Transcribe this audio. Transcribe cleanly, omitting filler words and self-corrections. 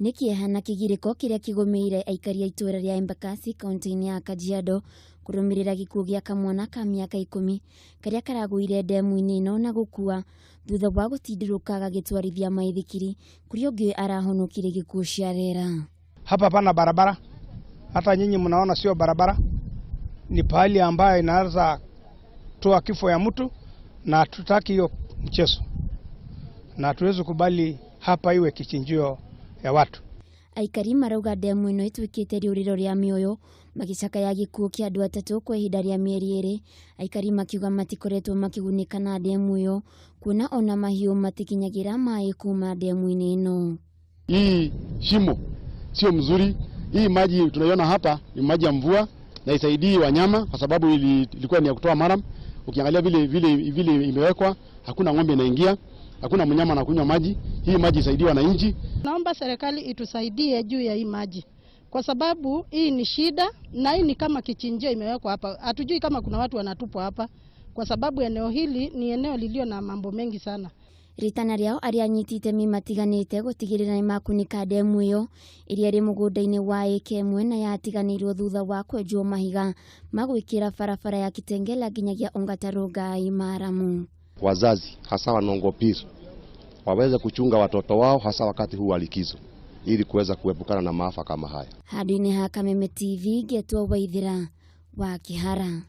Nĩ kĩeha na kĩgirĩko kĩrĩa kĩgũmĩire aikari a itũũra rĩa Embakasi kaunti-inĩ ya Kajiado kũrũmĩrĩra gĩkuũ gĩa kamwana ka mĩaka 10 karĩa karagũire ndemu-inĩ ĩno na gũkua thutha wa gũtindĩrũka gagĩtwarithia maithikiri kũrĩa ũngĩ arahonokire gĩkuũ cia rĩera. Hapa pana barabara, hata nyinyi mnaona sio barabara, ni pahali ambayo inaweza toa kifo ya mtu, na tutaki hiyo mchezo, na tuwezi kubali hapa iwe kichinjio ya watu. Aikari marauga ndemu ĩno ĩtuĩkĩte rĩũrĩro rĩa mĩoyo magĩcakaya gĩkuũ kĩa andũ atatũ kwa ihinda rĩa mĩeri 2. Aikari makiuga matikoretwo makĩgunĩka na ndemu ĩyo kuona ona mahiũ matikinyagĩra maĩ kuma ndemu-inĩ ĩno. Hii shimo sio mzuri. Hii maji tunaiona hapa ni maji ya mvua na isaidii wanyama kwa sababu ilikuwa ni ya kutoa maram. Ukiangalia vile vile vile imewekwa, hakuna ng'ombe inaingia, hakuna mnyama anakunywa maji. Hii maji isaidie wananchi. Naomba serikali itusaidie juu ya hii maji, kwa sababu hii ni shida na hii ni kama kichinjio imewekwa hapa. Hatujui kama kuna watu wanatupwa hapa, kwa sababu eneo hili ni eneo lilio na mambo mengi sana. Ritana rĩao arĩa anyiti itemi matiganĩte gũtigĩrĩra nĩ makunĩka ndemu ĩyo ĩrĩa ĩrĩ mũgũnda-inĩ wa ĩka ĩmwe na yatiganĩirio thutha wa kwenjwo mahiga ma gwĩkĩra barabara ya Kitengela nginyagia Ongata Rongai Maramu. Wazazi hasa wanongopir waweze kuchunga watoto wao hasa wakati huu wa likizo ili kuweza kuepukana na maafa kama haya. Handũ-inĩ ha Kameme TV ngetwo Waithira wa Kihara.